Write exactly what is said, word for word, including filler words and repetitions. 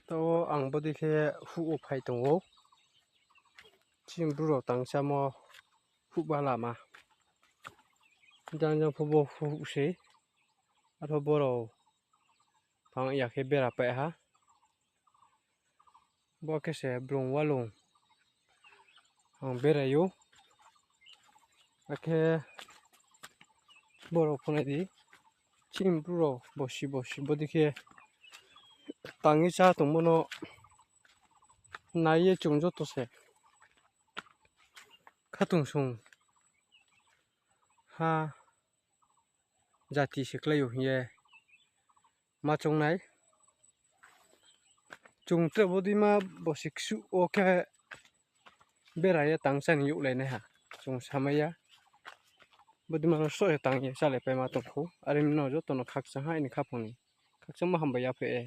To ang bodei khe huh wo phai tong ou. Chini bru rao tangchamo huh ba lama. Jang jang pho bo huh sei. Arphuh bo rao phang ya khe bera pai ha. Bo khe se blung walung ang berai ou. Akhe bo rao pho nai di. Chini bru rao bosi bosi bodei khe tang ye chá tongmo no nai ye chung joto se khatungsung ha jati se klái ou hing ye ma choung nai. Chung tre bodeima bosi ksuh wo khe bera ye tang chá ni youhlai nai ha. Chung samai ya. Bodeima no sroh ye tang ye chálaipaima tong khou. Are mi no joto no khakchang ha aini khaphang ni. Khakchangmo hambai ya phe ye.